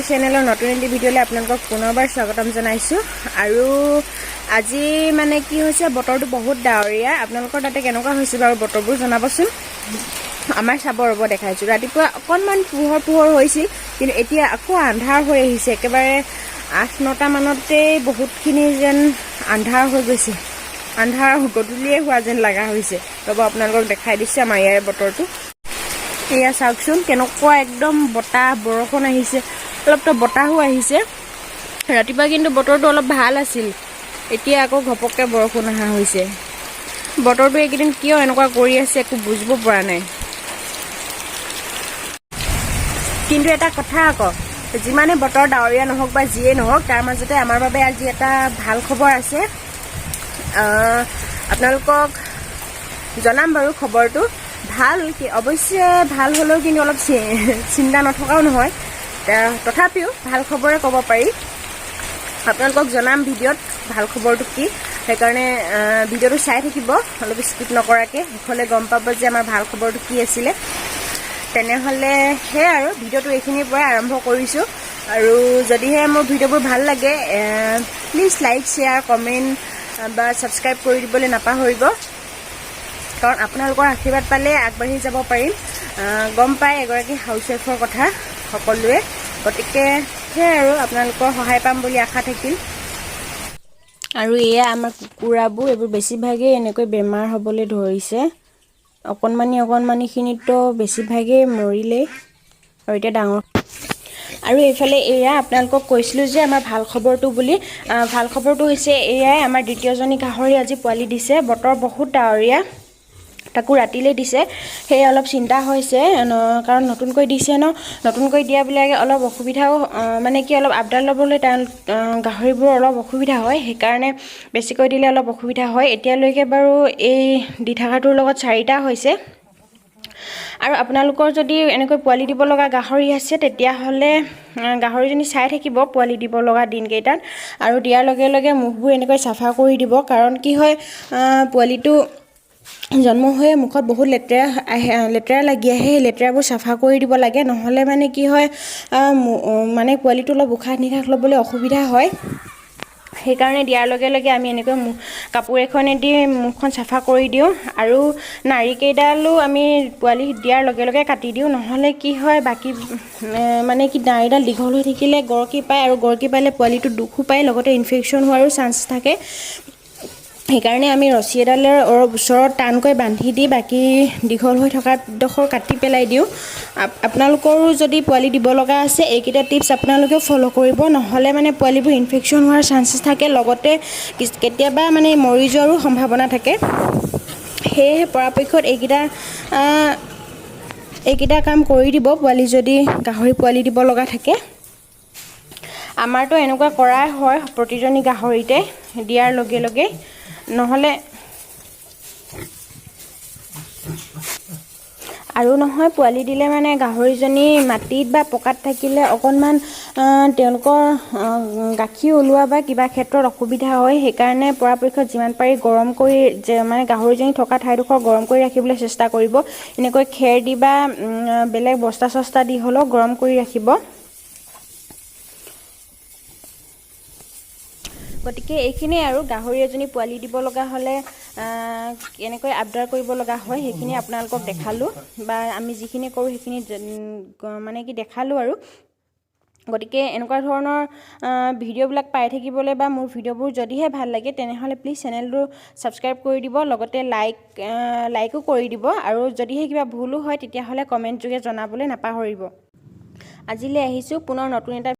চেনেলৰ নতুন এটি ভিডিঅ'লৈ আপোনালোকক পুনৰবাৰ স্বাগতম জনাইছোঁ। আৰু আজি মানে কি হৈছে, বতৰটো বহুত ডাৱৰীয়া। আপোনালোকৰ তাতে কেনেকুৱা হৈছে বাৰু বতৰবোৰ জনাবচোন। আমাৰ চাব, ৰ'ব দেখাইছোঁ। ৰাতিপুৱা অকণমান পোহৰ পোহৰ হৈছিল, কিন্তু এতিয়া আকৌ আন্ধাৰ হৈ আহিছে। একেবাৰে 8-9টা মানতেই বহুতখিনি যেন আন্ধাৰ হৈ গৈছে, আন্ধাৰ গধূলিয়ে হোৱা যেন লগা হৈছে। ৰ'ব, আপোনালোকক দেখাই দিছে আমাৰ ইয়াৰে বতৰটো। এয়া চাওকচোন, কেনেকুৱা একদম বতাহ বৰষুণ আহিছে, অলপতো বতাহো আহিছে। ৰাতিপুৱা কিন্তু বতৰটো অলপ ভাল আছিল, এতিয়া আকৌ ঘপককৈ বৰষুণ অহা হৈছে। বতৰটো এইকেইদিন কিয় এনেকুৱা কৰি আছে একো বুজিব পৰা নাই। কিন্তু এটা কথা আকৌ, যিমানে বতৰ ডাৱৰীয়া নহওক বা যিয়ে নহওক, তাৰ মাজতে আমাৰ বাবে আজি এটা ভাল খবৰ আছে। আপোনালোকক জনাম বাৰু খবৰটো। ভাল অৱশ্যে ভাল হ'লেও কিন্তু অলপ চিন্তা নথকাও নহয়, তথাপিও ভাল খবৰে ক'ব পাৰি। আপোনালোকক জনাম ভিডিঅ'ত ভাল খবৰটো কি। সেইকাৰণে ভিডিঅ'টো চাই থাকিব অলপ স্কিপ নকৰাকৈ, শেষলৈ গম পাব যে আমাৰ ভাল খবৰটো কি আছিলে। তেনেহ'লে সেয়াই আৰু ভিডিঅ'টো এইখিনিৰ পৰাই আৰম্ভ কৰিছোঁ। আৰু যদিহে মোৰ ভিডিঅ'বোৰ ভাল লাগে, প্লিজ লাইক, শ্বেয়াৰ, কমেণ্ট বা ছাবস্ক্ৰাইব কৰি দিবলৈ নাপাহৰিব। কাৰণ আপোনালোকৰ আশীৰ্বাদ পালে আগবাঢ়ি যাব পাৰিম। গম পাই এগৰাকী হাউচ ৱাইফৰ কথা সকলোৱে, গতিকে সেয়াই আৰু আপোনালোকৰ সহায় পাম বুলি আশা থাকিল। আৰু এয়া আমাৰ কুকুৰাবোৰ, এইবোৰ বেছিভাগেই এনেকৈ বেমাৰ হ'বলৈ ধৰিছে। অকণমানি অকণমানিখিনিতো বেছিভাগেই মৰিলেই আৰু এতিয়া ডাঙৰ। আৰু এইফালে এয়া আপোনালোকক কৈছিলোঁ যে আমাৰ ভাল খবৰটো বুলি, ভাল খবৰটো হৈছে এয়াই, আমাৰ দ্বিতীয়জনী গাহৰি আজি পোৱালি দিছে। বতৰ বহুত ডাৱৰীয়া, তাকো ৰাতিলৈ দিছে, সেয়ে অলপ চিন্তা হৈছে, কাৰণ নতুনকৈ দিছে ন। নতুনকৈ দিয়াবিলাকে অলপ অসুবিধাও, মানে কি অলপ আপডাল ল'বলৈ তেওঁ গাহৰিবোৰ অলপ অসুবিধা হয়। সেইকাৰণে বেছিকৈ দিলে অলপ অসুবিধা হয়। এতিয়ালৈকে বাৰু এই দি থকাটোৰ লগত চাৰিটা হৈছে। আৰু আপোনালোকৰ যদি এনেকৈ পোৱালি দিব লগা গাহৰি আছে, তেতিয়াহ'লে গাহৰিজনী চাই থাকিব পোৱালি দিব লগা দিনকেইটাত আৰু দিয়াৰ লগে লগে মুখবোৰ এনেকৈ চাফা কৰি দিব। কাৰণ কি হয়, পোৱালিটো জন্ম হৈয়ে মুখত বহুত লেতেৰা আহে, লেতেৰা লাগি আহে। সেই লেতেৰাবোৰ চাফা কৰি দিব লাগে, নহ'লে মানে কি হয়, মানে পোৱালিটো অলপ উশাহ নিশাহ ল'বলৈ অসুবিধা হয়। সেইকাৰণে দিয়াৰ লগে লগে আমি এনেকৈ মুখ কাপোৰ এখনেদি মুখখন চাফা কৰি দিওঁ আৰু নাড়ীকেইডালো আমি পোৱালি দিয়াৰ লগে লগে কাটি দিওঁ। নহ'লে কি হয়, বাকী মানে কি নাড়ীডাল দীঘল হৈ থাকিলে গৰকি পায় আৰু গৰকি পালে পোৱালিটো দুখো পায়, লগতে ইনফেকশ্যন হোৱাৰো চান্স থাকে। সেইকাৰণে আমি ৰছী এডালৰ অলপ ওচৰত টানকৈ বান্ধি দি বাকী দীঘল হৈ থকা ডোখৰ কাটি পেলাই দিওঁ। আপোনালোকৰো যদি পোৱালি দিব লগা আছে, এইকেইটা টিপছ আপোনালোকেও ফ'ল' কৰিব। নহ'লে মানে পোৱালিবোৰ ইনফেকশ্যন হোৱাৰ চান্সেছ থাকে, লগতে কেতিয়াবা মানে মৰি যোৱাৰো সম্ভাৱনা থাকে। সেয়েহে পৰাপক্ষত এইকেইটা কাম কৰি দিব পোৱালি যদি গাহৰি পোৱালি দিব লগা থাকে। আমাৰতো এনেকুৱা কৰাই হয় প্ৰতিজনী গাহৰিতে দিয়াৰ লগে লগে। নহ'লে আৰু নহয়, পোৱালি দিলে মানে গাহৰিজনী মাটিত বা পকাত থাকিলে অকণমান তেওঁলোকৰ গাখীৰ ওলোৱা বা কিবা ক্ষেত্ৰত অসুবিধা হয়। সেইকাৰণে পৰাপক্ষত যিমান পাৰি গৰম কৰি যে মানে গাহৰিজনী থকা ঠাইডোখৰ গৰম কৰি ৰাখিবলৈ চেষ্টা কৰিব। এনেকৈ খেৰ দি বা বেলেগ বস্তা চস্তা দি হ'লেও গৰম কৰি ৰাখিব। গতিকে এইখিনিয়ে আৰু গাহৰি এজনী পোৱালি দিব লগা হ'লে কেনেকৈ আপডাল কৰিব লগা হয়, সেইখিনি আপোনালোকক দেখালোঁ বা আমি যিখিনি কৰোঁ সেইখিনি মানে কি দেখালোঁ আৰু। গতিকে এনেকুৱা ধৰণৰ ভিডিঅ'বিলাক পাই থাকিবলৈ বা মোৰ ভিডিঅ'বোৰ যদিহে ভাল লাগে, তেনেহ'লে প্লিজ চেনেলটো ছাবস্ক্ৰাইব কৰি দিব, লগতে লাইকো কৰি দিব। আৰু যদিহে কিবা ভুলো হয়, তেতিয়াহ'লে কমেণ্ট যোগে জনাবলৈ নাপাহৰিব। আজিলৈ আহিছোঁ, পুনৰ নতুন এটা